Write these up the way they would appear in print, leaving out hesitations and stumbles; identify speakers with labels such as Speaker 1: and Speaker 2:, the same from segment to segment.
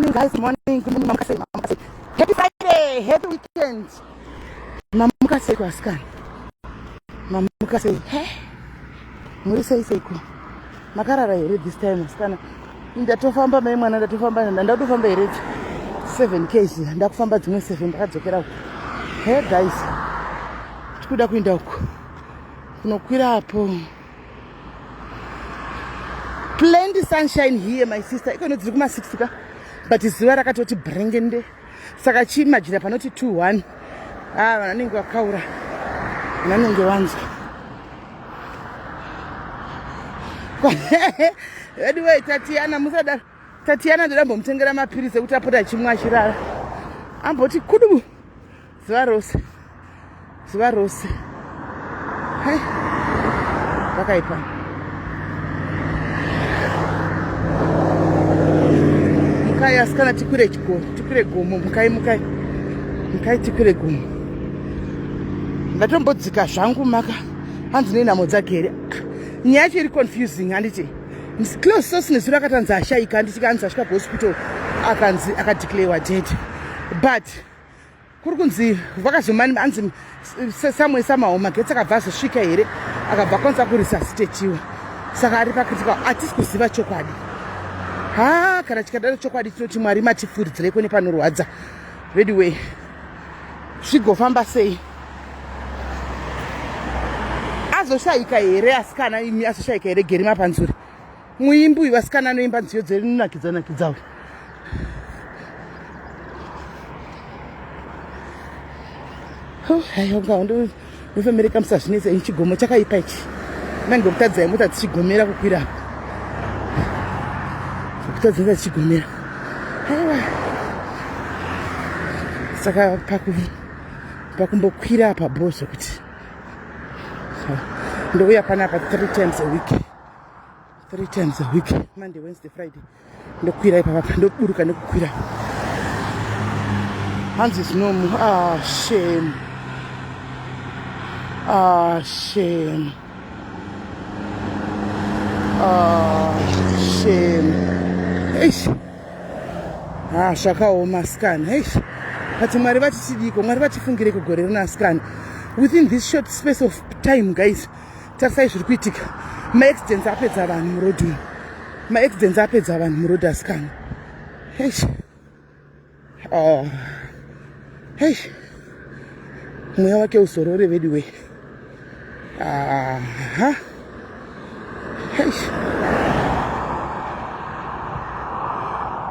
Speaker 1: Morning guys, morning. Good morning, mamuka sei, mamuka sei. Happy Friday, happy weekend. Mamuka sei kwasikana? Mamuka sei? He? Muri sei seiko? Makarara here this time asikana? Ndatofamba mai mwana ndatofamba ndatofamba here 7 k's ndakufamba dzimwe 7 ndakadzokera uko. Hey guys. Tikuda kuenda uko. Kunokwira apo. Plenty sunshine here my sister. Ikono dziri kuma 6 ka. But zuva rakatoti brengende. Saka chimajira panoti 2 1. Ah vanenge vakaura. Vanenge vanzwa. Anyway, Tatiana musadaro. Tatiana ndoda mbomutengera mapiritsi ekuti apota achimwa achirara. Amboti kudubu zuva rose. Zuva rose. Hey. Pakaipa. Mukai asikana tikwire chikoro, tikwire gomo, mukai mukai. Mukai tikwire gomo. Ndatombodzika zvangu maka. Hanzi nenhamo dzagere. Nyaya yacho iri confusing handiti? Close source nezuro akatanzi ashaika handiti kanzi asvika kuhospital akanzi akadeclarewa dead. But kuri kunzi vakazomani anzi samwe samawo magetsi akabva azosvika here akabva akwanisa kuresuscitatiwa saka ari pacritical hatisi kuziva chokwadi ha kana chikadaro chokwadi tinoti mwari matifuridzireko nepanorwadza veduway zvigofamba sei azoshaika here asikana imi azoshaika here geri mapanzuri muimbi uyu vasikana anoimba nziyo dzenakidza nakidza uyu ndofemereka musazvinetsa ini chigomo chakaipa ichi mange kutadzai mota dzichigomera kukwira apo kutadza mota dzichigomera aiwa saka pakumbokwira apa bho zvekuti ndouya panapa three times a week three times a week Monday, Wednesday, Friday ndokwira ipapapa ndoburuka nekukwira hanzi zvinomu ah shame ah shame ah shame eish ah zvakaoma asikana eish but mwari vatichidiko mwari vatifungireko gore rino asikana within this short space of time guys tarisai zviri kuitika maaccidents apedza vanhu muroad umu maaccidents apedza vanhu muroad asikana eish oh. Hey. Mweya wake uzorore veduwe. Aha. Hey.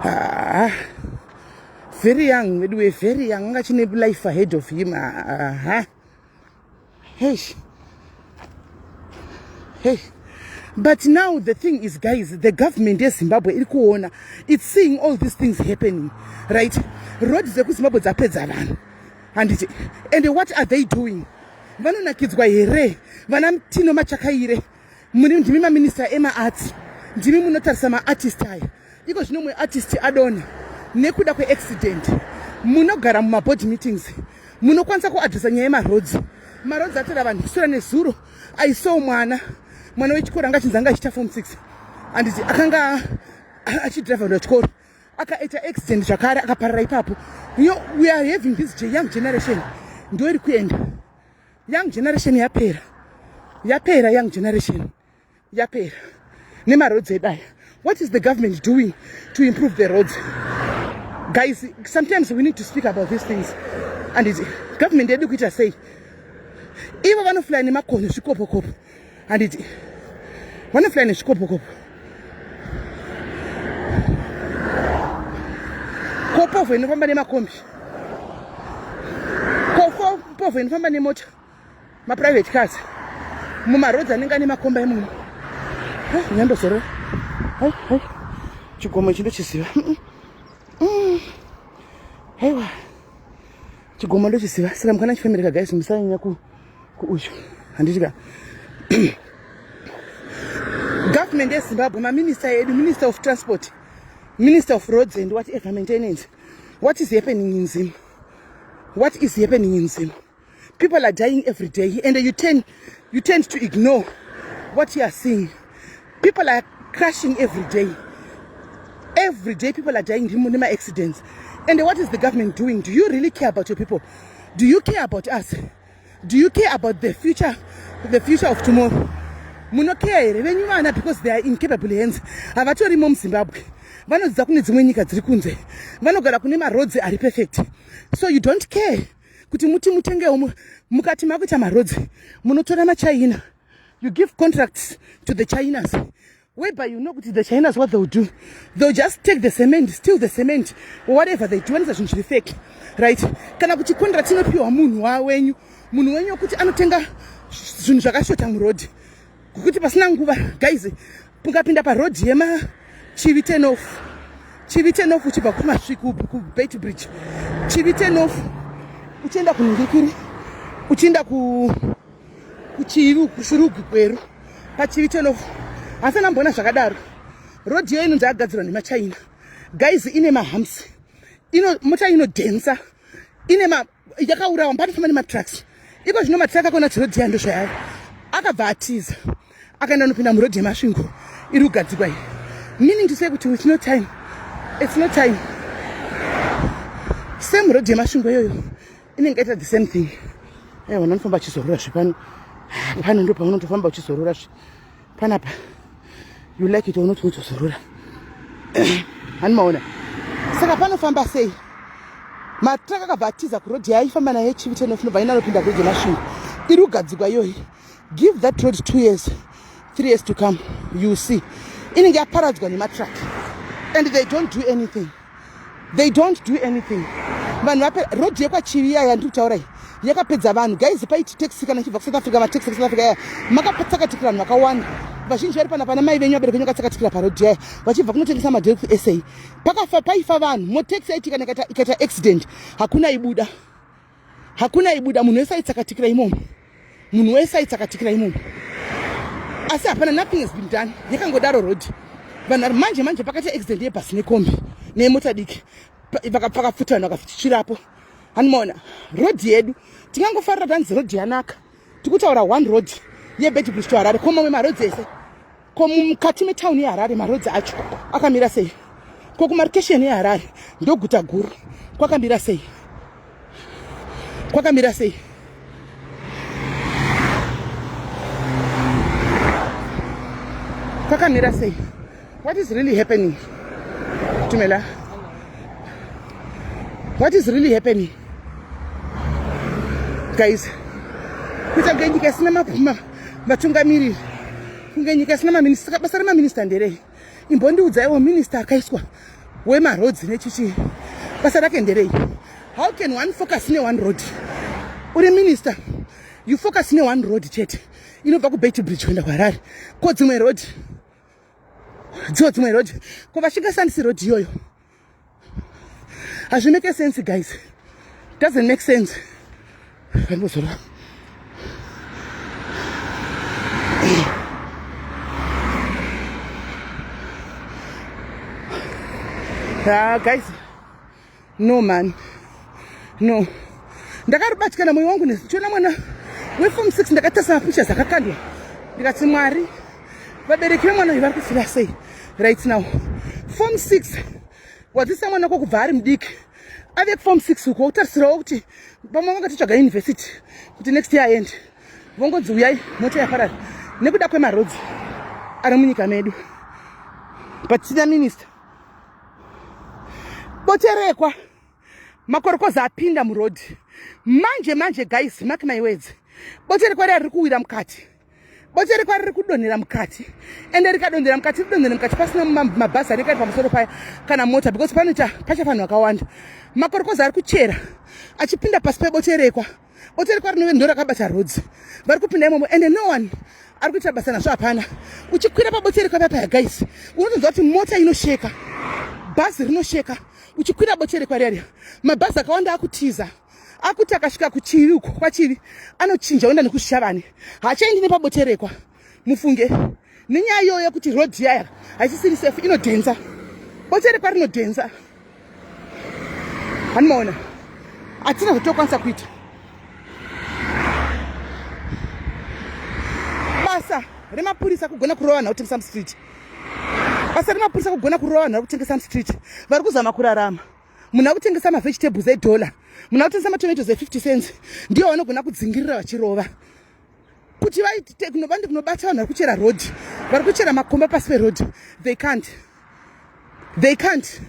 Speaker 1: Ah. Very young veduwe, very young. Anga chine life ahead of him. Aha. Hey. Hey. But now the thing is, guys, the government yeZimbabwe iri kuona, it's seeing all these things happening, right? Road dzekuZimbabwe dzapedza vanhu. Handiti. And what are they doing? Vanonakidzwa here? Vana Tino Machakaire, muri ndimi maminister emaarts, ndimi munotarisa maartist aya. Iko zvino mwe artist adonha nekuda kweaccident. Munogara mumaboard meetings, munokwanisa kuadresa nyaya yemaroads. Maroads atora vanhu kusura nezuro. I saw mwana mwana wechikoro anga achinzi anga achiita form 6 anditi akanga achidriver kuenda chikoro akaita accident zvakare akaparara ipapo. You know, we are having this young generation ndo iri kuenda. Young generation yapera, yapera young generation yapera nemaroads edu aya. What is the government doing to improve the roads? Guys, sometimes we need to speak about these things. And it, government yedu kuita sei? Ivo vanofly nemakonyo zvikopokopo. Handiti vanofly nezvikopokopo. Kopovho inofamba nemakombi. Kopovho inofamba nemota. Maprivate cars. Mumaroads anenge ane makomba imomo. Nyandozorora. Hai, hai. Chigomo ichi ndochiziva. Haiwa. Chigomo ndochiziva. Saka mukana chifemereka guys musanyanya ku kuuyu. Handiti ka. Government yeZimbabwe, maminister edu, Minister of Transport, Minister of Roads and whatever maintenance. What is happening in Zim? What is happening in Zim? People are dying every day and you tend to ignore what you are seeing. People are crashing every day. Every day people are dying nema-accidents. And what is the government doing? Do you really care about your people? Do you care about us? Do you care about the future, the future of tomorrow? Munocare here venyu vana? Because they are incapable hands. Havatorimo muZimbabwe, vanodzidza kune dzimwe nyika dziri kunze, vanogara kune maroads ari perfect. So you don't care kuti muti mutengewo mukati makuita maroads, munotora maChina. You give contracts to the Chinas, whereby you know kuti the Chinas, what they'll do, they'll just take the cement, steal the cement or whatever they do. Vanoita zvinhu zviri fake, right? Kana kuti contract inopiwa munhu wawenyu, munhu wenyu wekuti anotenga zvinhu zvakashota muroad, kuti pasina nguva, guys, mukapinda paroad yemaChivi turn-off, Chivi turn-off, uchibva kuMasvingo, kuBeitbridge, Chivi turn-off, uchienda kunhingikiri, uchienda kuChivi, kuShurugwi, Gweru, paChivi turn-off, asi andamboona zvakadaro. Road iyo inonzi yakagadzirwa nemaChina, guys, ine mahumps, ino mota inodhensa, ine yakaurawa. Panofamba nematrucks iko zvino. Matruck akona kuti road yando zvayavo, akabva atiza, akaenda nopinda muroad yeMasvingo iri kugadzikwa iyi. Meaning to say kuti with no time, it's no time, same road yeMasvingo iyoyo inenge ita the same thing. Aiwa, vanofamba achizorora zvepano pano, ndo paunotofamba uchizorora zve panapa. You like it or not, unotozorora. Hani maona? Saka panofamba sei? Matruck akabva atiza kuroad yaaifamba nayo, Chivi turn-off, inobva inanopinda kuroad yeMasvingo iri kugadzikwa iyoyi. Give that road 2 years, 3 years to come, you see inenge yaparadzwa nematruck. And they don't do anything, they don't do anything. Vanhu vape road yekwaChivi iya yandiri kutaura iyi yakapedza vanhu, guys. Paiti taxi kana ichibva kuSouth Africa, mataxi ekuSouth Africa aya makatsakatikira vanhu vakawanda. Vazhinji vari pana pana mai venyu, vabereki venyu vakatsakatikira paroad yaya vachibva kunotengesa madheri kuSA. Pakafa, paifa vanhu. Motaxi yaiti kana ikaita accident, hakuna ibuda, hakuna ibuda. Munhu wese aitsakatikira imomo, munhu wese aitsakatikira imomo, asi hapana, nothing has been done. Yakangodaro road. Vanhu vari manje manje pakaita accident yebhasi nekombi nemota diki, vakafuta vanhu vakatsvirapo. Hanimaona road yedu? Tingangofarira tanzi road yanaka, tikutaura one road yeBeitbridge to Harare. Ko mamwe maroads ese? Ko mukati metauni yeHarare maroads acho akamira sei? Ko kumarikesheni yeHarare, ndoguta guru, kwakamira sei? Kwakamira sei? Kwakamira sei? What is really happening? Tumela, what is really happening, guys? Kuita kunge nyika isina vatungamiriri, kunge nyika isina maminista. Saka basa remaminista nderei? Imbondiudzaiwo, minista akaiswa wemaroads nechichi, basa rake nderei? How can one focus ne-one road? Uri minister, you focus ne-one road chete inobva kuBeitbridge kuenda kuHarare. Ko dzimwe road dziwo, dzimwe road, ko vachingashandisi road iyoyo? Hazvimake sense, guys, doesn't make sense. Vandozorora. Ah, guys, no man, no. Ndakarubatikana mwoyo wangu ndichiona mwana weform 6. Ndakatarisa mapictures akakandwa, ndikati, "Mwari, vabereki vemwana uyu vari kufira sei right now?" Form 6, wadzisa mwana wako kubva ari mudiki, ave kuform 6 uko, utarisirawo kuti pamwe vangatitsvaga university kuti next year aende, vongonzi uyai, mota yaparara nekuda kwemaroads ari munyika medu. But tina minista Boterekwa, makorokoza apinda muroad manje manje. Guys, mark my words, Boterekwa riya riri kuwira mukati, Boterekwa riri kudonhera mukati. Ende rikadonhera mukati, ridonhera mukati pasina mabhazi anenge ari pamusoro paya kana mota, because panoita pacha vanhu vakawanda. Makorokoza ari kuchera achipinda pasi peBoterekwa. Boterekwa rinove ndo rakabata roads, vari kupinda imomo, ende no one ari kuita basa nazvo, hapana. Uchikwira paBoterekwa papaya, guys, unotonzwa kuti mota inosheka, bhazi rinosheka uchikwira Boterekwa riya. Mabhazi akawanda akutiza, akuti akasvika kuChivi uko, kwaChivi anochinja oenda nekuZvishavane, haachaendi nepaBoterekwa. Mufunge nenyaya iyoyo yekuti road yaya haisisiri safe, inodhenza. Boterekwa rinodhenza. Hanimaona? Hatina zvatokwanisa kuita. Basa remapurisa kugona kurova vanhu kutengesa mustreet. Basa remapurisa kugona kurova vanhu vari kutengesa mustreet, vari kuzama kurarama. Munhu akutengesa mavegetables edollar, munhu akutengesa matomatoes e50 cents, ndiyo vanogona kudzingirira vachirova kuti vaite vande kunobata vanhu vari kuchera road, vari kuchera makomba pasi peroad. They can't, they can't.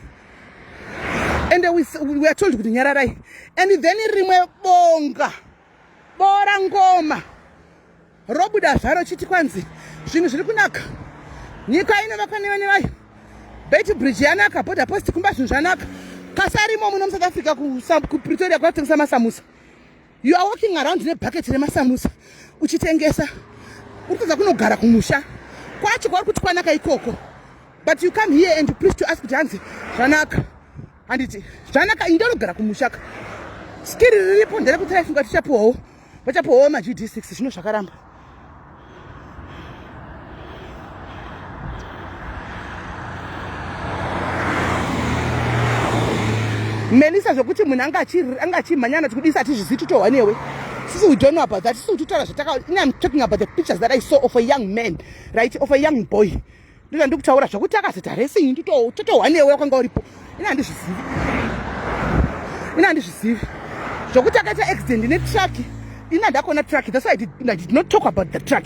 Speaker 1: And we are told kuti nyararai. And then rimwe bonga bora ngoma robuda zvaro chiti kwanzi zvinhu zviri kunaka, nyika inovakwa nevane vayo, Beitbridge yanaka, border post kumba zvinhu zvanaka. Kasarimo muno muSouth Africa, kuPretoria, kwatengesa masamusa. You are walking around nebhaketi remasamusa uchitengesa, uri kutadza kunogara kumusha kwacho kwauri kuti kwanaka ikoko. But you come here and you preach to us kuti hanzi zvanaka. Handiti zvanaka? Indonogara kumushaka. Skiri riripo nderekuti raifunga tichapuwawo, vachapuwawo maGD6. Zvino zvakaramba. Melisa, zvokuti munhu anga achimhanyana tikudisa, hatizvizivi, titohwa newe sisi. We don't know about that. Sisi kutitaura zvataka. I'm talking about the pictures that I saw of a young man, right, of a young boy. Ndizva ndikutaura zvokuti akazoita racing, totohwa newe wakanga uripo. Ina handizvizivi, ina handizvizivi zvokuti akaita accident netruck. Ina ndakaona truck, that's why I did not talk about the truck.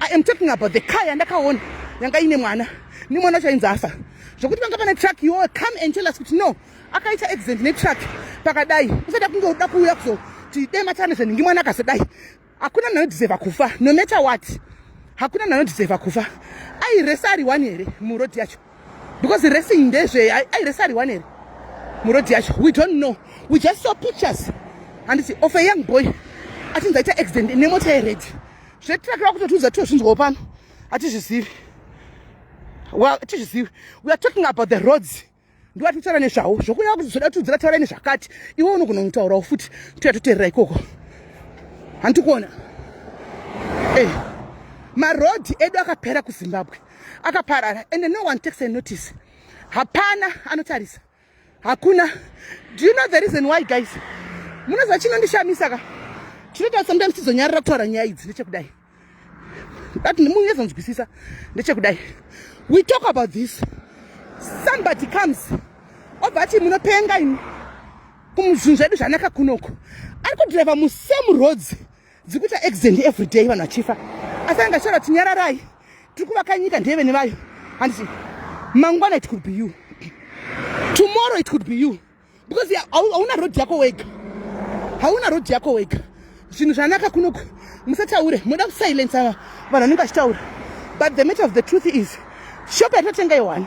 Speaker 1: I am talking about the car yandakaona yanga ine mwana, nemwana wacho ainzi afa. Zvokuti panga pane truck, iwowe come and tell us kuti no, akaita accident netruck pakadai. Usada kunge uda kuuya kuzoti dai matana zvenhingi, mwana akazodai. Hakuna munhu anodeserva kufa, no matter what. Hakuna munhu anodeserva kufa. Airesa ari one here muroad yacho? Because racing ndezve airesa ari one here muroad yacho? We don't know. We just saw pictures, handiti, of a young boy achinzi aita accident nemota yered. Zvetruck vakutotiudza tozvinzwawo pano, hatizvizivi. Well, hatizvizivi. We are talking about the roads, ndiva titaura nezvawo. Zvokuya kuzoda kutiudzira taurai nezvakati, iwe unogona kutaurawo futi, toya toteerera ikoko. Handiti kuona marodhi edu akapera kuZimbabwe, akaparara, and no one takes a notice. Hapana anotarisa, hakuna. Do you know the reason why, guys? Munoziva chinondishamisa ka, chinoita sometimes tizonyarara kutaura nyaya idzi, ndechekudai that munyezonzwisisa, ndechekudai: we talk about this, somebody comes obva ati munopenga imi, zvinhu zvedu zvanaka kunoko. Ari kudhiraivha musame roads dziri kuita accident every day, vanhu vachifa, asi anenge achitaura kuti nyararai, tiri kuvaka nyika, ndeve nevayo. Handiti mangwana it could be you, tomorrow it could be you, because hauna road yako wega, hauna road yako wega. Zvinhu zvanaka kunoku, musataure. Munoda kusilensa vanhu vanenge vachitaura. But the matter of the truth is, shop yatotenga ione,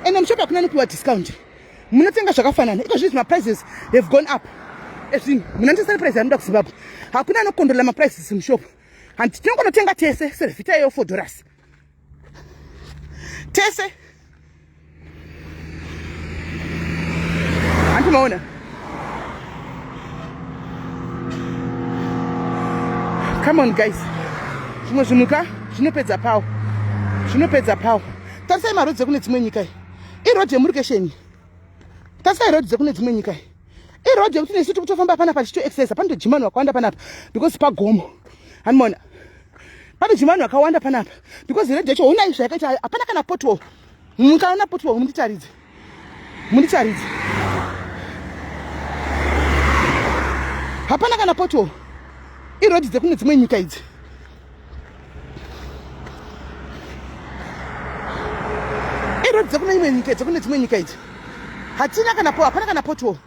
Speaker 1: ende mushop hakuna nopiwa discount. Munotenga zvakafanana. Iko zvinhu, maprices have gone up ezvinhu. Munotengesa neprice yanoda kuZimbabwe. Hakuna anokontrola maprices mushop. Handi tinongonotenga tese Cerevita iyo $4 tese. Hanti maona? Come on, guys, zvimwe zvinhu ka zvinopedza power, zvinopedza power. Tarisai marodhi ekune dzimwe nyika. Iyi irodhi yemurikesheni. Tarisai rodhi dzekune dzimwe nyika. Iyi irodhi yekuti nesu tikutofamba panapa tichitoexercisa. Panotojima vanhu vakawanda panapa because pagomo. Hanimona panojima vanhu vakawanda panapa because rodhi yacho, honai zvayakaita. Hapana kana pothole. Mukaona pothole, munditaridze, munditaridze. Hapana kana pothole. Irodhi dzekune dzimwe nyika idzi. Irodhi dzekune imwe nyika, dzekune dzimwe nyika idzi. Hatina kana po, hapana kana pothole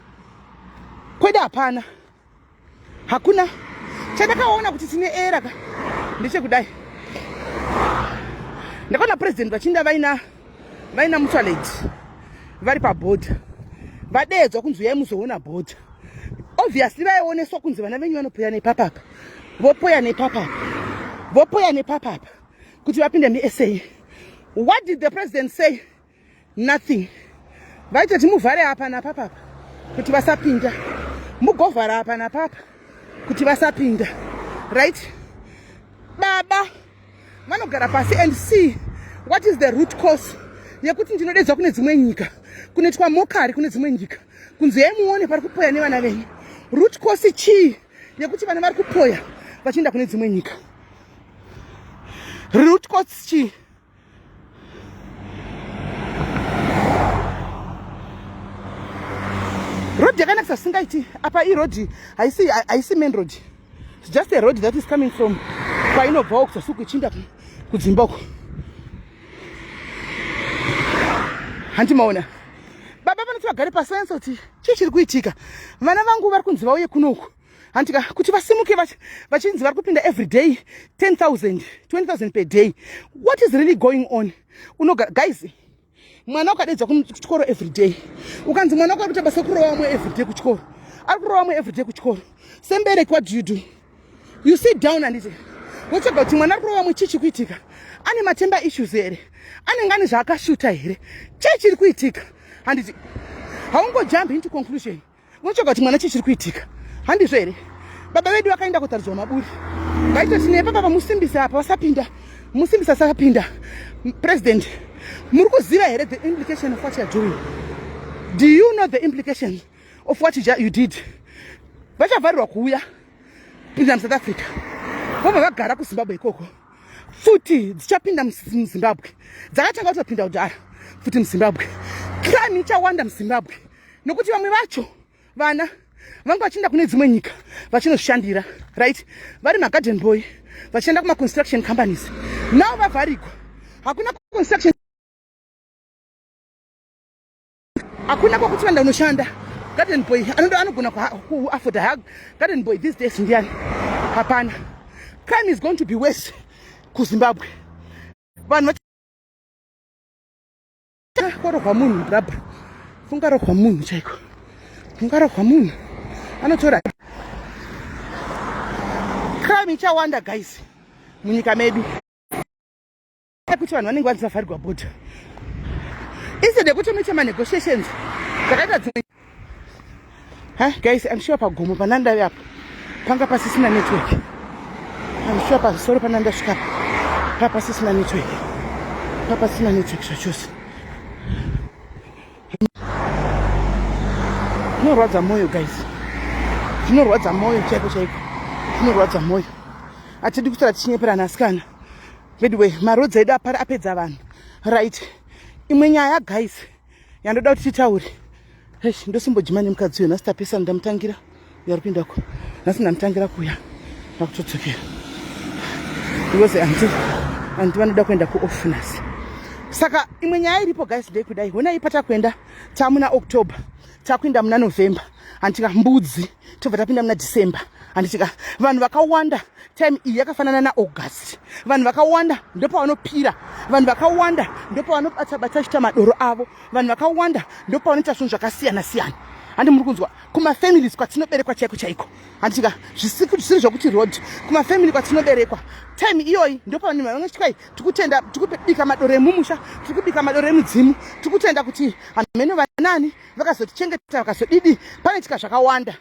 Speaker 1: kwedu, hapana, hakuna. Chandakaona kuti tine era ka ndechekudai: ndakaona president vachinda vaina Motsoaledi vari pabhodha, vadeedzwa kunzi uyai muzoona bhodha. Obviously vaioneswa kunzi vana venyu vanopoya nepapapa, vopoya nepapapa, vopoya nepapapa kuti vapinde muSA. What did the president say? Nothing. Vaitoti muvhare apa napapapa kuti vasapinda, mugovhara apa napapa kuti vasapinda, right? Baba vanogara pasi and see what is the root cause yekuti ndinodedzwa kune dzimwe nyika, kunoitwa mockery kune dzimwe nyika, kunzi yai muone pari kupoya nevana venyu. Root cause chii yekuti vana vari kupoya vachienda kune dzimwe nyika? Root cause chii? Road yakanakisa zvisingaiti apa. Iroad haisi, haisi main road. It's just a road that is coming from kwainobvawo kuzasuku ichiinda kudzimba uko. Hanti maona baba vanoti vagare pasi vanyatsa kuti chii chiri kuitika. Vana vangu vari kunzi vauye kunoku, hantika, kuti vasimuke vachinzi vari kupinda every day 10,000, 20,000 per day. What is really going on? Unoga guys, mwana ukadedza kuchikoro every day, ukanzi mwana wako ari kuita basa kurova vamwe every day kuchikoro, ari kurova vamwe every day kuchikoro, sembereki what do you do? You sit down, handiti? Wotsvaga kuti mwana ari kurova vamwe, chii chiri kuitika? Ane matemper issues here? Anenge ane zvaakashuta here? Chii chiri kuitika, handiti? Haungojump into conclusion. Unotsvaga kuti mwana chii chiri kuitika, handizvo here? Baba vedu vakaenda kutaridzwa maburi, vaitoti nepapa vamusimbisa apa vasapinda, musimbisa asapinda. President, muri kuziva here the implication of what you are doing? Do you know the implication of what you did? Vachavharirwa kuuya kupinda muSouth Africa, vobva vagara kuZimbabwe ikoko. Futi dzichapinda muZimbabwe, dzakatanga kutopinda kudhara futi muZimbabwe. Crime ichawanda muZimbabwe nokuti vamwe vacho vana vanga vachienda kune dzimwe nyika vachinoshandira, right? Vari magarden boy, vachienda kumaconstruction companies. Now vavharigwa, hakuna construction, hakuna kwakuti vanda unoshanda. Garden boy anoda anogona kuafforda garden boy these days ndiani? Hapana. Crime is going to be worse kuZimbabwe. Vanhu korohwa munhu, brabra, kungarohwa munhu chaiko, kungarohwa munhu anotora. Crime ichawanda, guys, munyika medu kuti vanhu vanenge vanzi vavharirwa bhodha, instead yekuti muite manegotiations dzakaita dzimwe. Ha, guys, I'm sure pagomo panandave apo panga pasisina network. I'm sure pamusoro panandasvika pa pasisina network, papasina network zvachose. Zvinorwadza mwoyo, guys, zvinorwadza mwoyo chaiko chaiko, zvinorwadza mwoyo. Hatidi kutaura tichinyeperana, asikana. Anyway, maroads edu apara apedza vanhu, right? Imwe nyaya, guys, yandoda kuti titaure. Eish, ndosimbojima nemukadzi uyo. Nhasi tapesana, ndamutangira yari kuindako. Nhasi ndamutangira kuya, ndakutodzokera because anti vanoda kuenda kuoff nhasi. Saka imwe nyaya iripo, guys, ndeyekudai. Honai patakuenda, tamuna October, takuenda muna November, handitika? Mbudzi tobva tapinda muna December, handitika? Vanhu vakawanda time iyi yakafanana naAugust, vanhu vakawanda ndopavanopira, vanhu vakawanda ndopavanobata-bata chiita madoro avo, vanhu vakawanda ndopavanoita zvinhu zvakasiyana siyana, handi muri kunzwa? Kumafamilies kwatinoberekwa chaiko chaiko, handitika? Zvisiri zvokuti road, kumafamily kwatinoberekwa, time iyoyi ndopavanhu vanotyi tikutenda, tikubika madoro emumusha, tiri kubika madoro emudzimu, tikutenda kuti hamene vanani vakazotichengeta, vakazodidi. Panoitika zvakawanda,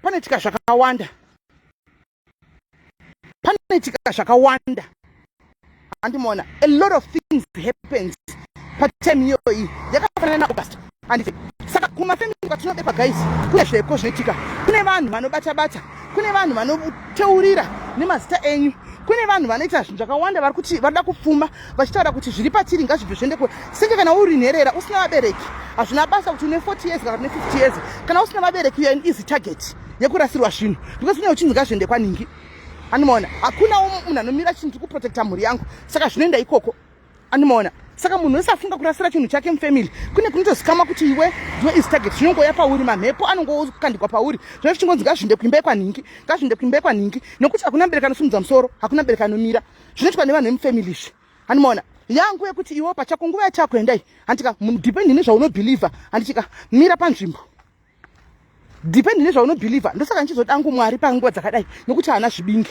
Speaker 1: panoitika zvakawanda, panoitika zvakawanda, handimona? A lot of things happens patime iyoyi yakafanana naAugust, handiti? Saka kumafamily kwatinobekwa, guys, kune zveko zvinoitika. Kune vanhu vanobata-bata, kune vanhu vanoteurira nemazita enyu, kune vanhu vanoita zvinhu zvakawanda, vari kuti varida kupfuma, vachitaura kuti zviri patiri ngazvibve zviende. Senge kana uri nherera usina vabereki, hazvina basa kuti une 40 years kana une 50 years, kana usina vabereki, you are an easy target yekurasirwa zvinhu because une uchinzi ngazviende kwaningi, andimaona? Hakuna munhu anomira chinhu tiri mhuri yangu, saka zvinoenda ikoko, andimaona? Saka munhu wese afunga kurasira chinhu chake mufamily, kune kunotozikamwa kuti iwe ndiwe easy target. Zvinongouya pauri, mamhepo anongokandikwa pauri, zvinove zvichingonzi ngazvinde kuimba yekwanhingi, ngazvinde kuimba yekwanhingi, nokuti hakuna mubereki anosimudza musoro, hakuna mubereki anomira. Zvinoitwa nevanhu vemufamily izvi, handimaona? Yangu yekuti iwe pachako nguva yachakuendai, handitika? Depend nezvaunobhilivha, handitika? Mira panzvimbo, depend nezvaunobhilivha. Ndosaka ndichizodangu Mwari panguva dzakadai, nokuti haana zvibinge.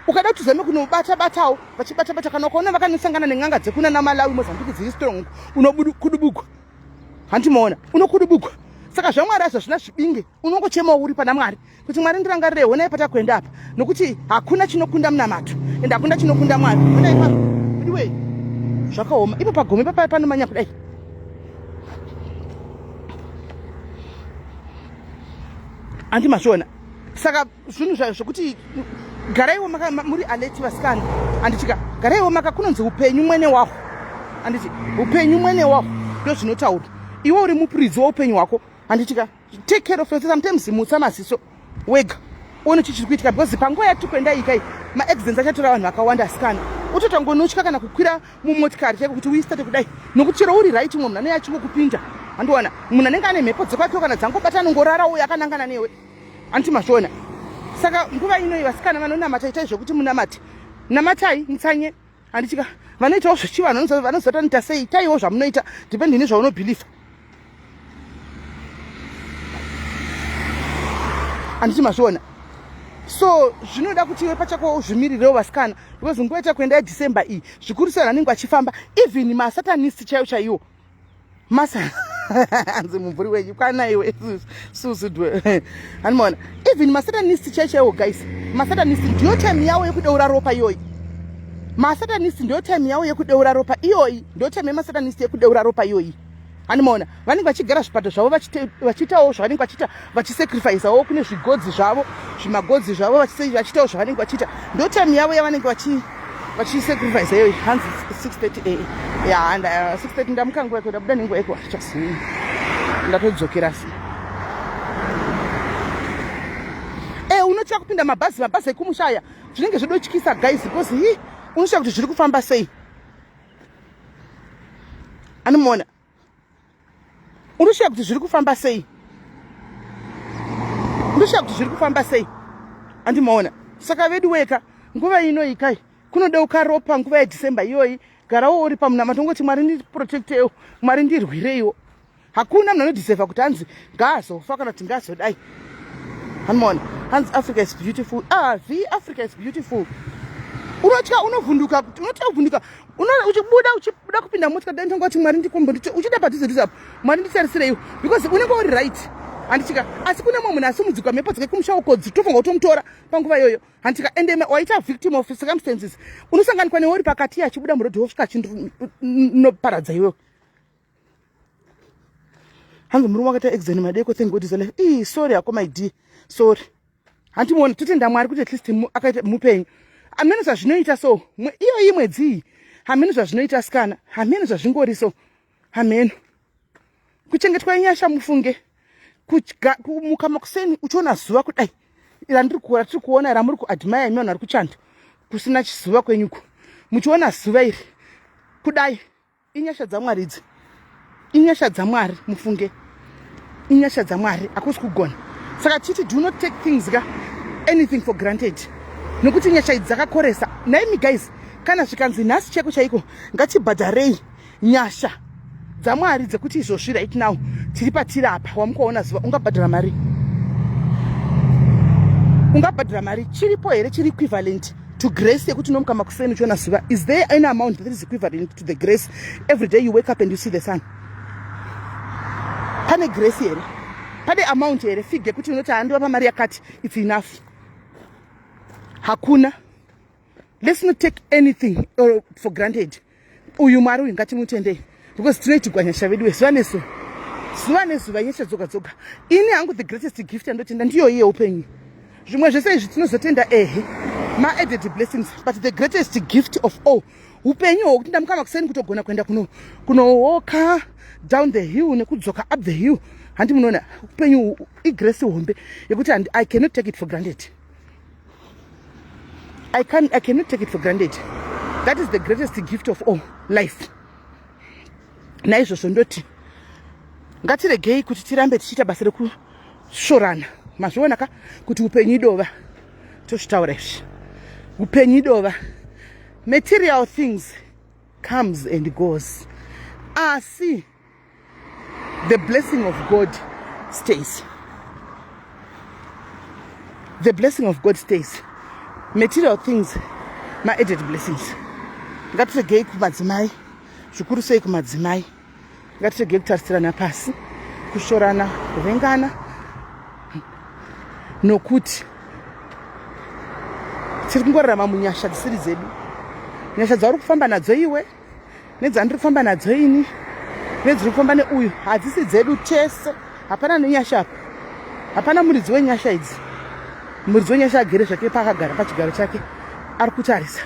Speaker 1: Ukada kuti uzame kunobata batawo, vachibata bata, kana ukaona vakanosangana nen'anga dzekuna naMalawi, Mozambique dziri strong, unokudubugwa, handimaona? Unokudubugwa. Saka zvaMwari azvo zvina zvibinge. Unongochemawo uri pana Mwari kuti Mwari ndirangarire, honai patakuenda apa, nokuti hakuna chinokunda munamato ende hakuna chinokunda Mwari. Honai pa iwe, zvakaoma ipo pagome papa panomanya kudai, handi mazviona? Saka zvinhu zvokuti garaiwo muri alert, vasikana, handitika? Garaiwo maka kunonzi upenyu mwene wahwo, handiti? Upenyu mwene wahwo, ndo zvinotaura. Iwe uri mupuridzi woupenyu hwako, handitika? Take care of yourself. Sometimes mutsa maziso wega uone chii chiri kuitika, because panguva yatiri kuenda iyi kai, maaccidents achatora vanhu vakawanda asikana. Utotangonotya kana kukwira mumotikari chaiko kuti uistate kudai, nokuti chero uri right, mumwe munhu anenge achingokupinda. Handiona munhu anenge ane mhepo dzekwakewo kana dzangobata, anongorara uyo akanangana newe. Handiti mazviona? Saka nguva inoyi, vasikana vanonamata, itai zvekuti munamate, namatai, mutsanye. Handitika vanoitawo zvechivanhu, vanozotanoita sei, itaiwo zvamunoita depending nezvaunobhilivha. Handiti mazviona? So zvinoda kuti iwe pachako uzvimirirewo, vasikana, because nguva yatakuenda yeDecember iyi, zvikuru sei vanenge vachifamba, even masatanist chaiwo chaiwo. Masa hanzi mumvuri wenyu kwana iwe susudwe. Handimaona even masatanist chaiwo chaiwo, guys. Masatanist ndiyo time yavo yekudeura ropa iyoyi. Masatanist ndiyo time yavo yekudeura ropa iyoyi, ndiyo time yemasatanist yekudeura ropa iyoyi. Handimaona vanenge vachigara zvipato zvavo, vachiitawo zvavanenge vachiita, vachisacrificewo kune zvigodzi zvavo, zvimagodzi zvavo, vachiitawo zvavanenge vachiita. Ndo time yavo yavanenge vachisacrifice iyoyi. Hanzi 6:30 a ya, 6:30 ndamuka nguva iko, ndabuda nenguva iko, chasini ndatodzokera. E unotya kupinda mabhazi, mabhazi ekumusha aya, zvinenge zvodotyisa, guys, because hi unoshaya kuti zviri kufamba sei. Anomuona, unoshaya kuti zviri kufamba sei, unoshaya kuti zviri kufamba sei. Andimaona? Saka vedu weka, nguva ino ikai kunodeuka ropa nguva yeDecember iyoyi, garawo uri pamunama, tongoti Mwari ndiprotectewo, Mwari ndirwireiwo. Hakuna munhu anodeserva kuti hanzi ngaazofa kana kuti ngaazodai. Handimaona? Hanzi Africa is beautiful. Ah, v Africa is beautiful. Unotya, unovhunduka, unotya kuvhunduka uchibuda, uchibuda kupinda motikari. Dai ndongoti Mwari ndikombo, uchida padhuze dhuze apo, Mwari nditariseiwo, because unenge uri right, handitika? Asi kune mumwe munhu asimudzikwa mhepo dzake kumusha uko, dzitofunga kutomutora panguva iyoyo, handitika? Ende waita victim of circumstances, unosanganikwa newe uri pakati achibuda murodhi, wosvika achinoparadza iwewe. Hanzi murume wakaita accident madeko, thank God is alive. Ii, sorry hako, my dear, sorry. Handimuona, totenda Mwari kuti at least akaita mupenyu. Hameno zvazvinoita. So iyoyi mwedzi iyi, hameno zvazvinoita, sikana, hameno zvazvingori. So hameno kuchengetwa inyasha, mufunge. Kumuka makuseni uchiona zuva kudai randiri kuona, tiri kuona, ramuri kuadmire imi vanhu vari kuchando kusina chizuva kwenyuko, muchiona zuva iri kudai, inyasha dzaMwari idzi, inyasha dzaMwari, mufunge, inyasha dzaMwari, hakusi kugona. Saka titi do not take things ka, anything for granted, nokuti nyasha idzi dzakakoresa. Naimi guys, kana zvikanzi nhasi chaiko chaiko ngatibhadharei nyasha dzaMwari dzekuti izvozvi right now tiri patiri apa, wamukaona zuva, ungabhadhara mari? Ungabhadhara mari? Chiripo here chiri equivalent to grace yekuti unomuka makuseni uchiona zuva? Is there any amount that is equivalent to the grace every day you wake up and you see the sun? Pane grace here? Pane amount here, figure yekuti unoti handiwa pamari yakati, it's enough? Hakuna. Let's not take anything for granted. Uyu Mwari uyu ngatimutendei, because tinoitigwa nyasha vedu zuva nezuva, zuva nezuva, nyasha dzoga dzoga. Ini hangu the greatest gift yandotenda ndiyo iye upenyu. Zvimwe zvese izvi tinozotenda, ehe, maadded blessings, but the greatest gift of all upenyu hwokuti ndamuka makuseni kutogona kuenda kunowalka down the hill nekudzoka up the hill. Handi munoona upenyu igrace hombe yekuti I cannot take it for granted. I cannot take it for granted. That is the greatest gift of all, life. Naizvozvo ndoti ngatiregei kuti tirambe tichiita basa rekusvorana. Mazviona ka kuti upenyu idova? Tozvitaura izvi, upenyu idova. Material things comes and goes, asi the blessing of God stays. The blessing of God stays. Material things maadded blessings. Ngatiregei kumadzimai, zvikuru sei kumadzimai, ngatiregei kutarisirana pasi, kusvorana, kuvengana, nokuti tiri kungorarama munyasha dzisiri dzedu. Nyasha dzauri kufamba nadzo iwe, nedzandiri kufamba nadzo ini, nedziri kufamba neuyu, hadzisi dzedu tese. Hapana nenyasha apa, hapana muridzi wenyasha idzi. Muridzi wenyasha agere zvake paakagara pachigaro chake, ari kutarisa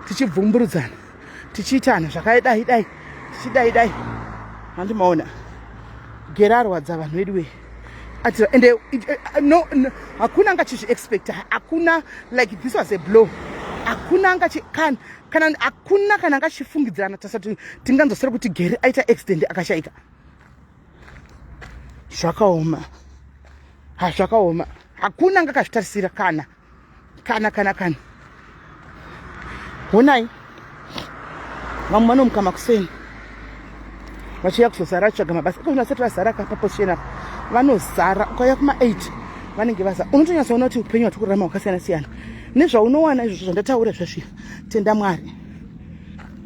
Speaker 1: tichibvumburudzana, tichiitana zvakadai dai, tichidai dai. Handimaona gerarwadza vanhu vedu wei. Ati ende eh, no, no hakuna anga chizviexpecta, hakuna, like this was a blow. Hakuna anga kana kana hakuna kana anga chifungidzirana tasati tinganzosera kuti Gary aita accident akashaika. Zvakaoma, ha, zvakaoma. Hakuna anga akazvitarisira kana kana kana kana. Honai, vamwe vanomuka makuseni vachiuya kuzozara vatsvaga mabasa iko vasati vazara ka paposition apa vanozara. Ukauya kuma8 vanenge vazara. Unotonyatsoona kuti upenyu hwati kurarama hwakasiyana siyana nezvaunowana izvozvo zvandataura zvazviya. Tenda Mwari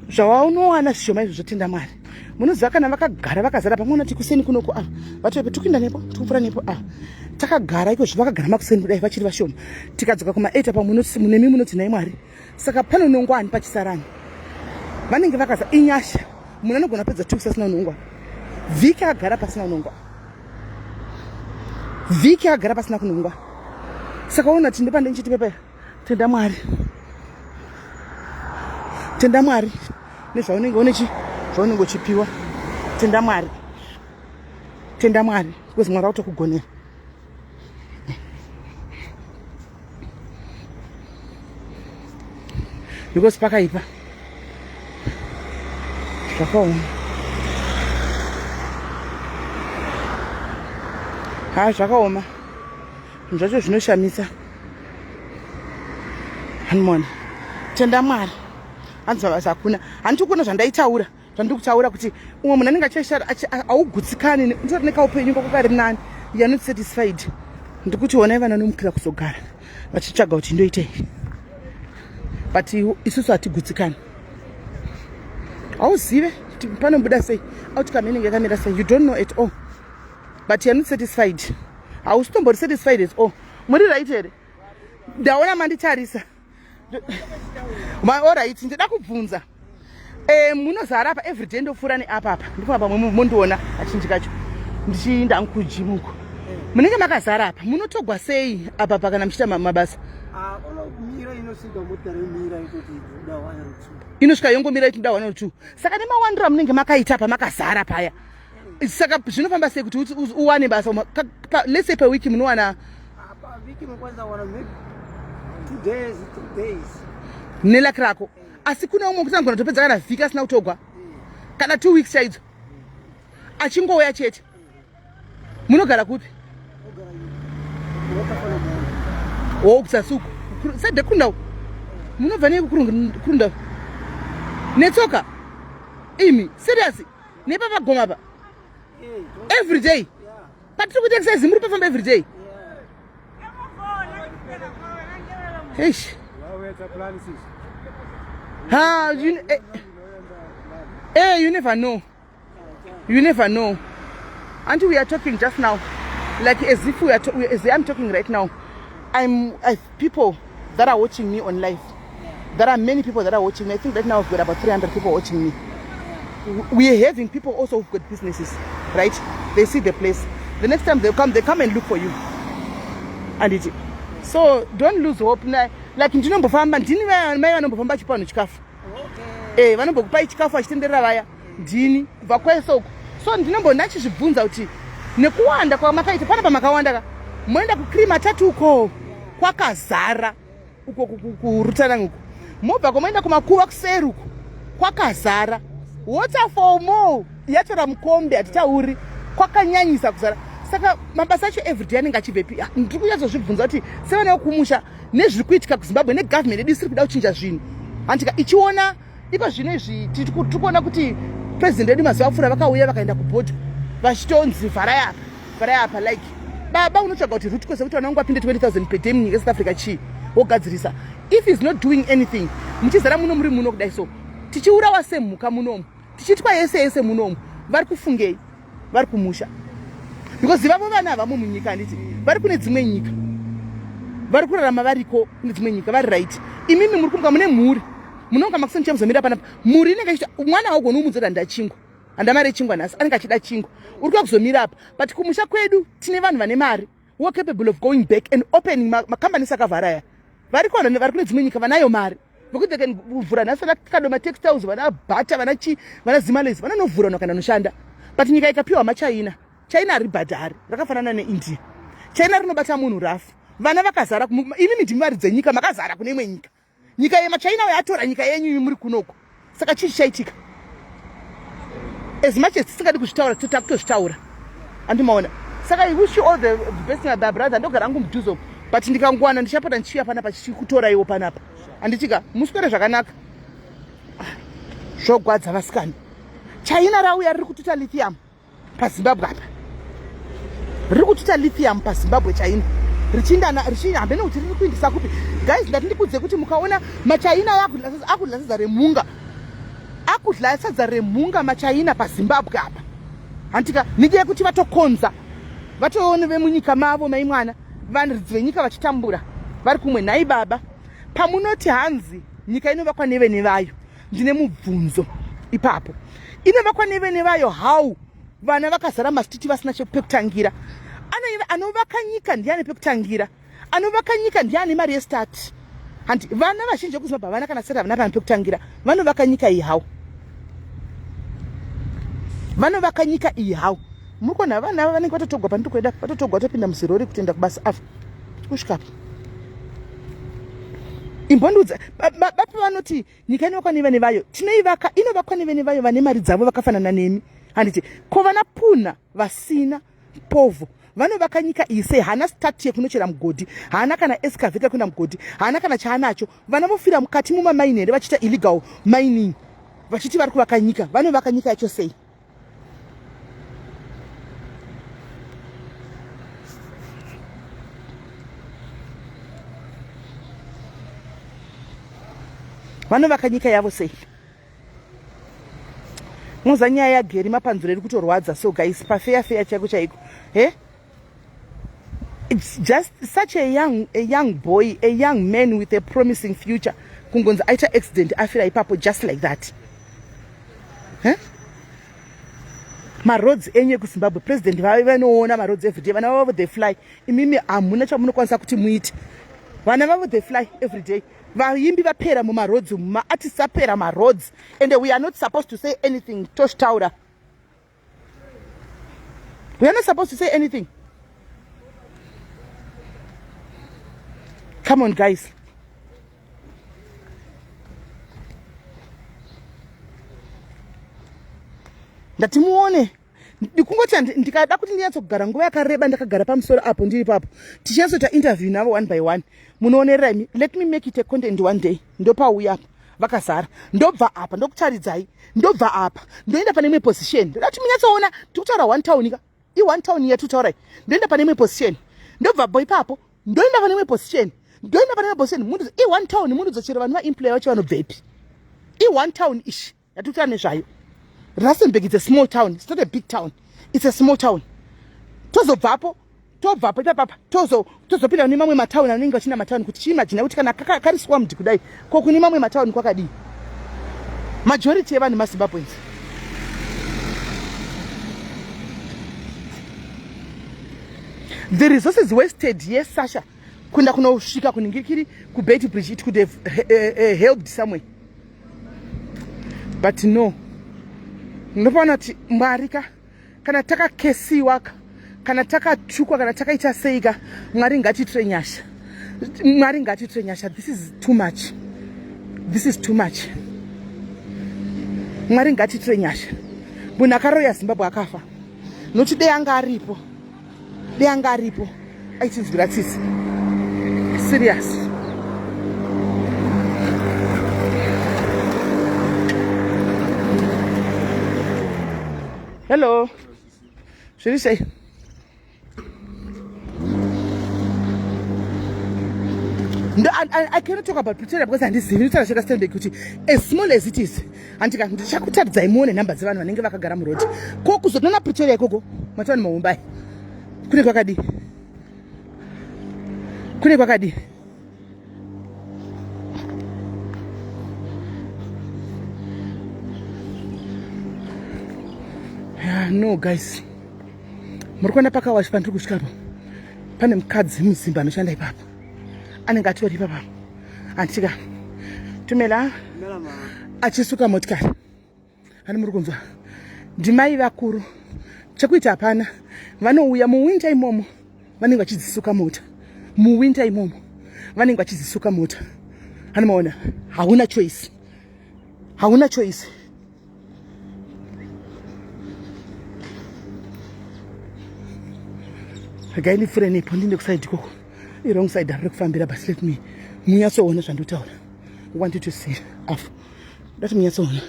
Speaker 1: zvawaunowana zvishoma izvozvo, tenda Mwari. Munoziva kana vakagara vakazara pamwe unati kuseni kunoko ava vatoipe tikuinda nepo tikupfuura nepo ava takagara ikozvo vakagara makuseni kudai vachiri vashoma. Tikadzoka kuma8 pamwe munemi munoti, "Nhai Mwari, saka panonongwani pachisarani?" Vanenge vakaza inyasha. Munhu anogona kupedza 2 weeks asina unongwa, vhiki akagara pasina unongwa, vhiki akagara pasina kunongwa. Saka ona kuti ndopande ndichiti pepa, tenda Mwari, tenda Mwari nezvaunenge unechi zvaunenge uchipiwa. Tenda Mwari, tenda Mwari, because Mwari autokugonera, because pakaipa, zvakaoma. Ha, zvakaoma zvinhu zvacho, zvinoshamisa. Hanimona, tenda Mwari. Hanzi mabasa hakuna. Handiti kuona zvandaitaura, zvandiri kutaura kuti umwe munhu anenge achaishara haugutsikani, utori nekaupenyu kako kari nani, you are not satisfied. Ndikuti onai vana nomukira kuzogara vachitsvaga kuti ndoitei, but isusu hatigutsikani. Hauzive kuti panobuda sei, outcome inenge yakamira sei, you don't know at all, but you are not satisfied. Hausitombori satisfied at all. Muri right here? Ndaona manditarisa. Alright, ndida kubvunza, munozara apa everyday? Ndopfuura neapa apa, ndifuna pamwe mondiona kachinji kacho ndichiinda kugym uko. Munenge makazara apa, munotogwa sei apa pa kana muchiita mabasa?
Speaker 2: Ah, unomira, inosvika motokari yomira itoti ida 1 or 2.
Speaker 1: Inosvika yongomira itinoda 1 or 2. Saka nemawandiro amunenge makaita apa makazara paya, saka zvinofamba sei kuti uwane basa? Let's say per week munowana?
Speaker 2: Apa vhiki unokwanisa kuwana maybe 2 days, 3 days.
Speaker 1: Neluck rako. Asi kune umwe kuti anogona kutopedza kana vhiki asina kutogwa, kana 2 weeks chaidzo, achingouya chete. Munogara kupi?
Speaker 2: Ogara wakafana.
Speaker 1: O, kusasuku sade kundau. Munobva nei kurundau netsoka imi? Serious? Nepapagoma pa every day patiri kuita exercise muri pafamba every day? Eish. Ha, you never know, you never know. Until we are talking just now, like as if we are as I'm talking right now, I'm I, people that are watching me on live, there are many people that are watching me. I think right now I've got about 300 people watching me. We are having people also who've got businesses, right? They see the place. The next time they come, they come and look for you. And it so don't lose hope. Like ndinombofamba, ndini mai vanombofamba achipa vanhu chikafu. Vanombokupai chikafu achitenderera vaya, ndini kubva kwese uko. So ndinombo ndachizvibvunza kuti nekuwanda kwamakaita panapa makawanda ka, moenda kucream atatu uko kwakazara uko kurutanang uko, mobva kwamoenda kumakuva kuseri uko kwakazara, Waterfall Mall yatora mukombe, hatitauri, kwakanyanyisa kuzara. Saka mabasa acho everyday anenge achibvepi? Ah, ndiri kunyatsozvibvunza kuti sevana vekumusha, nezviri kuitika kuZimbabwe, negovernment yedu isiri kuda kuchinja zvinhu, handika ichiona iko zvino izvi tiri kuona kuti president vedu mazuva apfuura vakauya vakaenda kubhodha vachitonzi vharai apa, vharai apa. Like baba, unotsvaga kuti root cause yekuti vana vangu vapinde 20 000 per day munyika yeSouth Africa chii, wogadzirisa. If is not doing anything, muchizara muno, muri muno kudai so, tichiurawa semhuka munomu, tichiitwa yese yese munomu, vari kufungei vari kumusha? Because vavo vana havamo munyika, handiti? Vari kune dzimwe nyika, vari kurarama variko kune dzimwe nyika, vari right. Imimi muri kumuka mune mhuri, munonga makuseni chamuzomira panapa, mhuri inenge ichita mwana haugoni umudza kuti handida chingwa, handa mari yechingwa nhasi, anenge achida chingwa, uri kuya kuzomira apa. But kumusha kwedu tine vanhu vane mari who are capable of going back and opening macompanies akavhara aya. Variko vanhu vari kune dzimwe nyika vanayo mari vekuti they can vhura nhasi, vana Kadoma Textiles, vana Bata, vana chi, vana Zimales, vanonovhura vanhu vakaenda noshanda. But nyika ikapiwa maChina. China haribhadhari, rakafanana neIndia. China rinobata munhu rafu. Vana vakazara, imi ndimi vari dzenyika, makazara kune imwe nyika. Nyika yemachina yatora nyika yenyu imi muri kunoko. Saka chii chichaitika? As much as tisingadi kuzvitaura, takutozvitaura. Andimaona. Saka I wish you all the best my brother. Ndogara hangu mudhuze umu. But ndikangwana ndichapota ndichiuya panapa chichikutoraiwo panapa. Anditika muswere zvakanaka. Zvogwadza vasikana. China rauya riri kututa lithium paZimbabwe apa. Riri kututa lithium paZimbabwe China. Richindana richihambene kuti riri kuindisa kupi. Guys, ndati ndikudze kuti mukaona maChina aya akudla sadza remhunga. Akudla sadza remhunga maChina paZimbabwe apa. Hantika nenyaya yekuti vatokonza. Vatoone vemunyika mavo mai mwana vanhu venyika vachitambura vari kumwe. Nhai baba, pamunoti hanzi nyika inovakwa nevene vayo, ndine mubvunzo ipapo. Inovakwa nevene vayo how? Vana vakazara mastiti vasina pekutangira. Anovaka nyika ndiye ane pekutangira. Anovaka nyika ndiye ane mari yestart. Hanti vana vazhinji vekuZimbabwe havana kana start, havana pana pekutangira. Vanovaka nyika iyi how? Vanovaka nyika iyi how? Muri kuona vana ava vanenge vatotogwa pandiri kuenda, vatotogwa vatopinda muzirori kutoenda kubasa ava. Kusvika imbondiudza bapi vanoti nyika inovakwa nevene vayo. Tinoivaka, inovakwa nevene vayo vane mari dzavo vakafanana nemi. Handiti ko vana puna vasina povho vanovaka nyika iyi sei? Haana start yekunochera mugodhi, haana kana excavator kuenda mugodhi, haana kana chaanacho. Vana vofira mukati mumamaini here vachiita illegal mining, vachiti vari kuvaka nyika. Vanovaka nyika yacho sei? Vanovaka nyika yavo sei? Moza nyaya yaGeri Mapanzure iri kutorwadza. So guys, pafeya feya chaiko chaiko, he it's just such a young, a young boy, a young man with a promising future, kungonzi aita accident afira ipapo just like that. Huh? Maroads enyu ekuZimbabwe, president vave vanoona maroads everyday, vana vavo they fly. Imimi hamuna chamunokwanisa kuti muite. Vana vavo they fly everyday. Vaimbi vapera mumaroads umu, maartists apera maroads, and we are not supposed to say anything. Toshtaura, we are not supposed to say anything. Come on guys. Ndati muone, ndikungoti ndikada kuti ndinyatsogara nguva yakareba ndakagara pamusoro apo ndiri papo tichinyatsoita interview navo one by one. Munoonerera imi. Let me make it a content one day. Ndopauya apa vakazara, ndobva apa ndokutaridzai, ndobva apa ndoenda pane imwe position. Ndoda kuti munyatsoona tikutaura one town ka, i one town yatutaurai. Ndoenda pane imwe position, ndobva bo ipapo ndoenda pane imwe position, ndoenda pane imwe position. Munhu i one town, munhu dzochero vanhu vaemployer vacho vanobvepi? I one town ishi yatutaura nezvayo. Rustenburg is a small town, it's not a big town, it's a small town. Tozobvapo, tobvapo ipapapa tozopinda kune mamwe matauni anenge vachina matauni. Kuti chiimagina kuti kana kari swamped kudai, ko kune mamwe matauni kwakadii? Majority yevanhu maZimbabweans. The resources wasted. Yes, Sasha, kuenda kunosvika kuningirikiri kuBeitbridge, it could have helped somewhere, but no. Ndinopaona kuti Mwari ka, kana takakesiwa ka, kana takatukwa, kana takaita sei ka, Mwari ngatiitire nyasha, Mwari ngatiitire nyasha. This is too much, this is too much. Mwari ngatiitire nyasha. Munhu akaroya Zimbabwe akafa, nokuti dei anga aripo, dei anga aripo aichinzwira tsitsi. Serious. Hello, zviri sei? No, I cannot talk about Pretoria because handizivi. Ndinotaura cheRustenburg kuti as small as it is, handika ndichakutaridzai muone nhamba dzevanhu vanenge vakagara muroad. Ko kuzotona Pretoria ikoko matauni mahombai kune kwakadii? Kune kwakadii? No guys, muri kuona pakawashi pandiri kusvikapo, pane mukadzi muzimba anoshanda ipapo, anenge atori ipapa, handitika tumela achisuka motikari. Hani muri kunzwa, ndimai vakuru, chekuita hapana. Vanouya muwinter imomo, vanenge vachidzisuka mota. Muwinter imomo vanenge vachidzisuka mota. Anomaona, hauna choice, hauna choice. Regai ndipfure nepo, ndinde kusaidi ikoko, irong side hariri kufambira, but let me munyatsoona zvandotaura. Want you to see afu dati munyatsoona.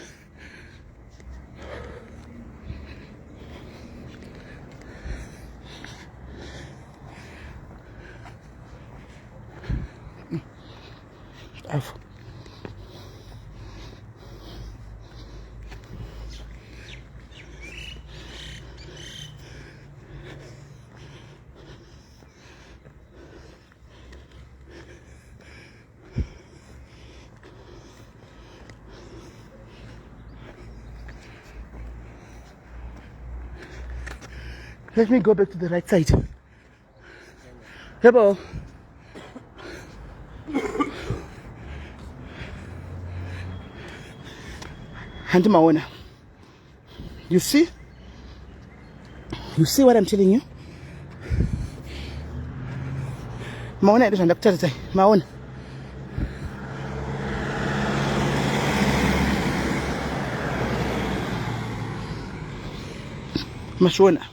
Speaker 1: Afu Let me go back to the right side. Hello. Handi maona. You see? You see what I'm telling you? Maona here zvandakutaridzai? Maona? Mazviona?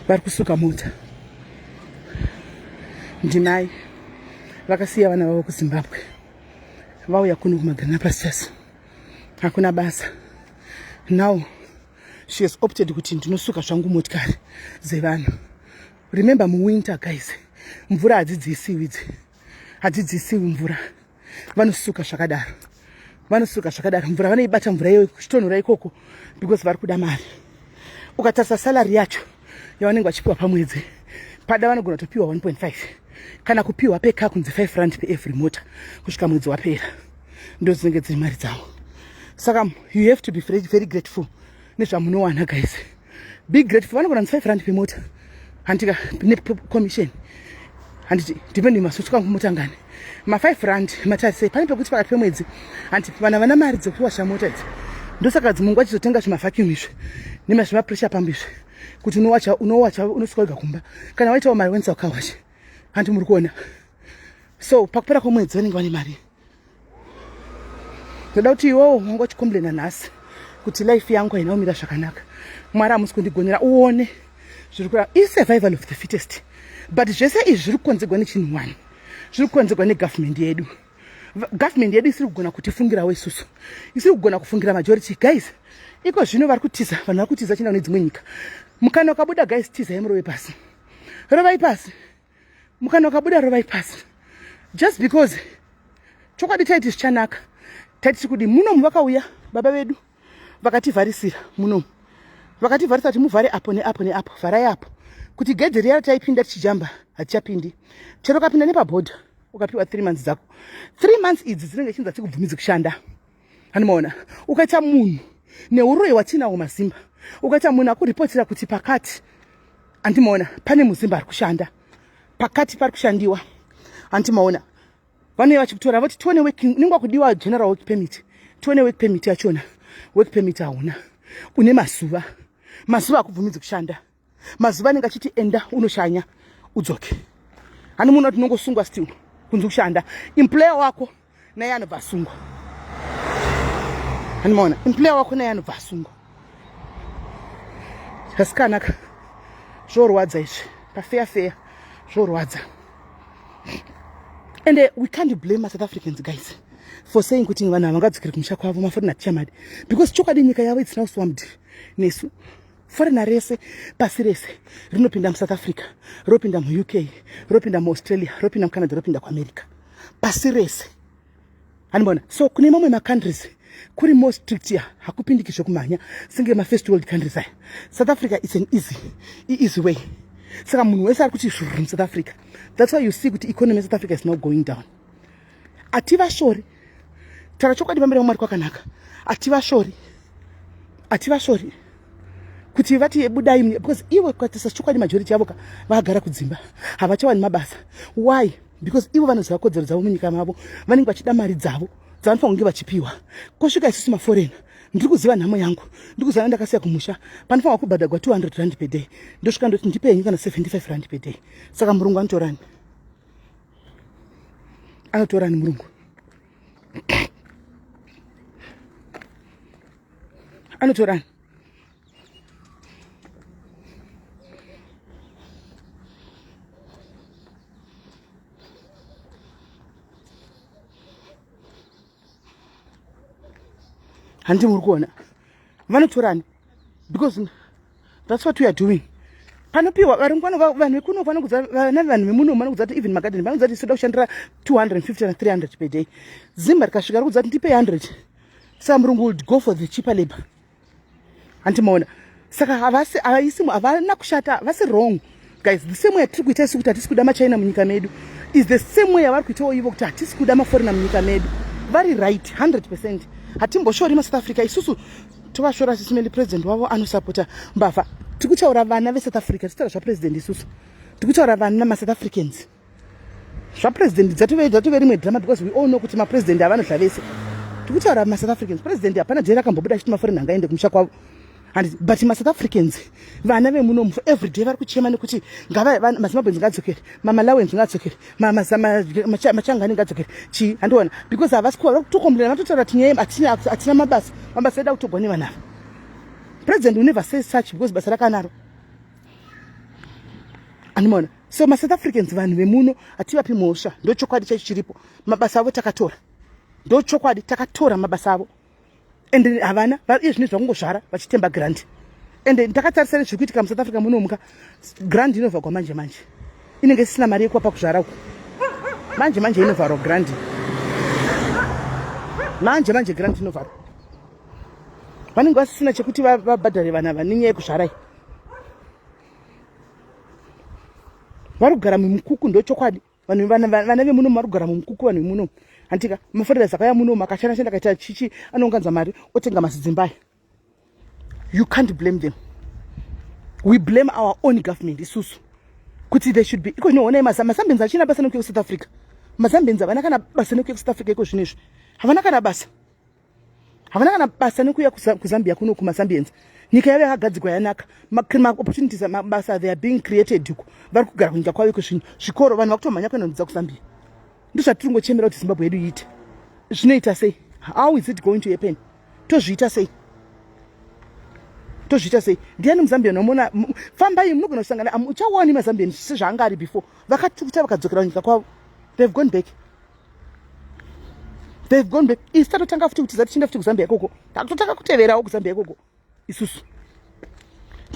Speaker 1: Vari kusuka mota. Ndimai vakasiya vana vavo kuZimbabwe, vauya kuno kumagreener pastures, hakuna basa. Now she has opted kuti ndinosuka zvangu motikari dzevanhu. Remember, muwinter guys, mvura hadzidzisiwi idzi, hadzidzisiwi mvura. Vanosuka zvakadaro, vanosuka zvakadaro mvura vanoibata, mvura iyoyo kuchitonhora ikoko, because vari kuda mari. Ukatarisa salary yacho yavanenge vachipiwa pamwedzi, pada vanogona kutopiwa 1.5 kana kupiwa peka kunzi 5 rand peevery mota kusvika mwedzi wapera. Ndo dzinenge dziri mari dzavo. Saka you have to be very, very grateful nezvamunowana guys, be grateful. Vanogona kunzi 5 rand pemota, handika, necommission, handiti? Depending masusuka mota ngani, ma5 rand matarisei pane pekuti pakati pemwedzi, hanti vana vana mari dzekuwasha mota idzi. Ndosaka dzimungu achizotenga zvimavacuum izvi nemazvimapressure pump izvi, kuti unowacha, unowacha, unosuka wega kumba kana waitawo mari wenisa ukawasha, hanti muri kuona? So pakupera kwemwedzi vanenge vane mari. Ndoda kuti iwowo wanga uchicomplaina nhasi kuti life yangu haina kumira zvakanaka, Mwari hamusi kundigonera, uone zviri kura. Isurvival of the fittest, but zvese izvi zviri kukonzegwa nechinhu one, zviri kukonzegwa negovernment yedu. Government yedu isiri kugona kutifungirawo isusu, isiri kugona kufungira majority guys. Iko zvino vari kutiza, vanhu vari kutiza chienda kune dzimwe nyika. Mukana ukabuda guys, tizai, murove pasi, rovai pasi. Mukana ukabuda, rovai pasi, just because chokwadi taiti zvichanaka, taiti tiri kudi munomu. Vakauya baba vedu vakativharisira munomu, vakativharisa kuti muvhare apo neapo neapo, vharai apo kuti gedhe riya rataipinda tichijamba hatichapindi. Chero ukapinda nepabhodha, ukapiwa 3 months dzako, 3 months idzi dzinenge chinzi hatikubvumidzi kushanda. Anomaona, ukaita munhu neuroyi watinawo mazimba, ukaita munhu akuripotera kuti pakati, andimaona, pane muzimba ari kushanda pakati, pari kushandiwa, andimaona, vanouya vachikutora voti tione working, unenge wakudiwa general work permit, tione work permit yachona. Work permit hauna, une mazuva, mazuva akubvumidzi kushanda, mazuva anenge achiti enda unoshanya udzoke. Hani munhu ati unongosungwa still kunzi kushanda, employer wako naye anobva asungwa. Hani maona, employer wako naye anobva asungwa. Zvasikanaka, zvorwadza izvi, pafeya feya zvorwadza. And we can't blame South Africans guys for saying kuti vanhu havangadzokeri kumusha kwavo, maforeigner tichamadi, because chokwadi nyika yavo it's now swamped nesu. Foreigner rese pasi rese rinopinda muSouth Africa, ropinda muUK, ropinda muAustralia, ropinda muCanada, ropinda kuAmerica, pasi rese, hanibona. So kune mamwe macountries kuri more strict, ya hakupindiki zvekumhanya senge mafirst world countries aya. South Africa is an easy, easy way. Saka munhu wese ari kuti zvuru muSouth Africa. That's why you see kuti economy yeSouth Africa is now going down. Hativashori, taura chokwadi pamberi paMwari kwakanaka. Hativashori, hativashori kuti vati budai, because ivo kukatarisa chokwadi majority yavo ka vagara kudzimba, havachawani mabasa. Why? Because ivo vanoziva kodzero dzavo munyika mavo, vanenge vachida mari dzavo dzavanofanira kunge vachipiwa. Kosvika isusu maforeigner. Ndiri kuziva nhamo yangu, ndiri kuziva ndakasiya kumusha panofanirwa kubhadhagwa 200 rand per day, ndosvika ndoti ndipe henyu kana 75 rand per day. Saka murungu anotorani? Anotorani murungu? Anotorani? Handiti muri kuona vanotorani? Because that's what we are doing. Panopiwa varungu, vanhu vekuno vanokudza, vana vanhu vemuno vanokudza kuti even magadheni vanokudza kuti soda kushandira 250 na 300 per day. Zimba rikasvika rikudza kuti ndipe 100. Saka murungu would go for the cheaper labor, handiti maona? Saka havasi, havaisi, havana kushata, havasi wrong, guys. The same way atiri kuita isu kuti hatisi kuda machina munyika medu is the same way yavari kuitawo ivo kuti hatisi kuda maforeigner munyika medu. Vari right 100%. Hatimboshori maSouth Africa isusu, tovashora sisimeli president wavo anosapota mbavha. Tiri kutaura vana veSouth Africa, titaura zvapresident isusu, tiri kutaura vana maSouth Africans. Zvapresident dzatove rimwe drama, because we all know kuti mapresident avanodla vese. Tiri kutaura maSouth Africans. President hapana day rakambobuda achiti maforeign angaende kumusha kwavo, and but maSouth Africans, vana vemunomu, every day vari kuchema nekuti maZimbabweans ngadzokere, maMalawens ngadzokere, machangani ngadzokere, chii, handiona? Because havasi kuva kutocomplaina, vatotaura kuti nyaya hatina mabasa, mabasa eda kutogwa nevanhu ava. President will never say such because basa rakanaro, andimaona? So maSouth Africans, vanhu vemuno, hativapi mhosva. Ndo chokwadi chaicho chiripo. Mabasa avo takatora, ndo chokwadi, takatora mabasa avo and havana iye zvino zvakungozvara vachitemba grant. And ndakatarisa nezviri kuitika muSouth Africa munomuka, grant inovhagwa manje manje, inenge isisina mari yekuva pakuzvara uku. Manje manje inovharwa grant, manje manje grant inovharwa. Vanenge vasisina chekuti vabhadhare vanhu ava nenyaya yekuzvarai. Vari kugara mumukuku, ndo chokwadi. Vanhu, vana vemunomu vari kugara mumukuku, vanhu vemunomu, handitika? Maforeigners akauya munomu akashanda shanda, akaita chichi, anounganza mari otenga masidzimba aya. You can't blame them. We blame our own government isusu kuti they should be iko zvino. Honai maZambians achina basa nekuya kuSouth Africa. MaZambians havana kana basa nekuya kuSouth Africa iko zvino izvi, havana kana basa, havana kana basa nekuya kuZambia kuno kumaZambians. Nyika yavo yakagadzigwa yanaka, maopportunities, mabasa, they are being created uko. Vari kugara kunyika kwavo iko zvino, zvikoro, vanhu vakutomhanya kuenda kuZambia. Ndozvatiri ngochemera kuti Zimbabwe yedu iite. Zvinoita sei? How is it going to happen? Tozviita sei? Tozviita sei? Ndiani muZambian wamona? Fambai, munogona kusangana, uchawani maZambian sezvaanga ari before. Vakatukuta vakadzokera kunyika kwavo. They've gone back, they've gone back. Isi tatotanga futi kutiza tichienda futi kuZambia ikoko, takutotanga kuteverawo kuZambia ikoko isusu.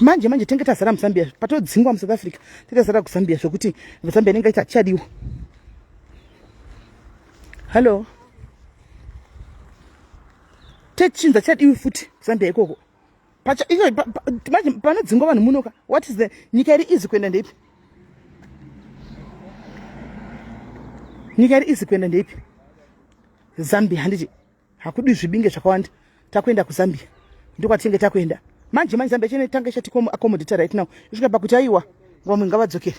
Speaker 1: Manje manje tenge tazara muZambia. Patodzingwa muSouth Africa, tenge tazara kuZambia, zvokuti Zambia inenge iti hatichadiwa. Hallo, techinza chadiwi futi Zambia ikoko. Manje panodzingwa vanhu munoka, what is the nyika iri easy kuenda ndeipi? Nyika iri easy kuenda ndeipi? Zambia, handiti? Hakudi zvibinge zvakawanda, takuenda kuZambia, ndokwatinenge takuenda manje manje. Zambia chene tanga ichati accommodate right now, isvika pakuti aiwa, vamwe ngavadzokere,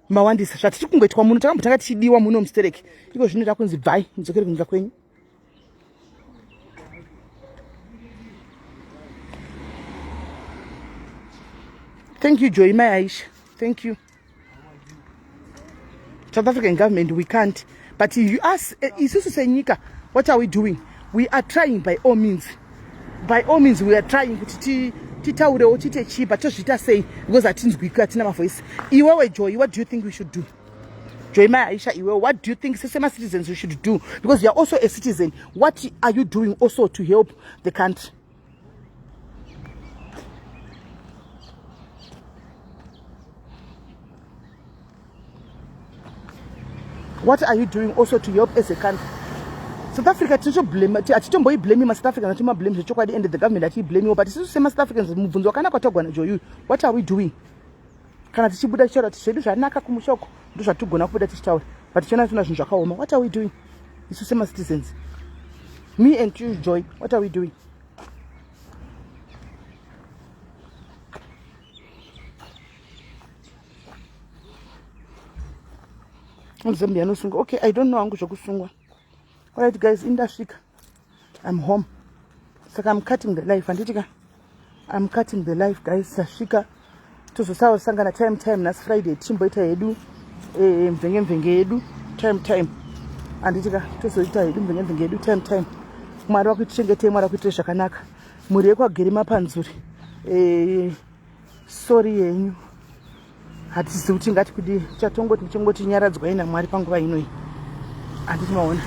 Speaker 1: mawandisa. Zvatiri kungoitwa muno, takambotanga tichidiwa muno mustereki, iko zvino takunzi bvai mudzokere kunyika kwenyu. Thank you, Joy. Mai Aisha, thank you. South African government, we can't, but you ask isusu senyika, what are we doing? We are trying by all means, by all means we are trying kuti titaurewo, tiite chii, but tozviita sei? Because hatinzwiki, hatina mavoice. Iwewe Joy, what do you think we should do? Joy Mai Aisha, iwewe, what do you think sema-citizens we should do? Because you are also a citizen. What are you doing also to help the country? What are you doing also to help as a country? South Africa tinotoblame, hatitomboiblame maSouth Africans, hatimablame zvechokwadi, and the government hatiiblamiwo, but isusu semaSouth Africans, mubvunzo wakanaka watagwa naJoy, what are we doing? Kana tichibuda tichitaura kuti zvedu zvanaka kumusha uko, ndozvatigona kubuda tichitaura, but tichiona tuna zvinhu zvakaoma. What are we doing isu semacitizens? Me and you, Joy, what are we doing? Zambia anosungwa. Okay, I don't know hangu zvokusungwa. Alright guys, indasvika, I'm home. Saka I'm cutting the live, handiti ka? I'm cutting the live, guys. Tasvika, tozosangana time time nhasi Friday, tichimboita hedu mvenge mvenge yedu time time, handiti ka? Tozoita hedu mvenge mvenge yedu time time. Mwari wakutichengetei, Mwari wakuitire zvakanaka. Mhuri yekwaGeri Mapanzuri, sorry yenyu, hatizivi kuti ngati kudii. Chatongoti tichingoti nyaradzwai naMwari panguva inoi, handiti maona?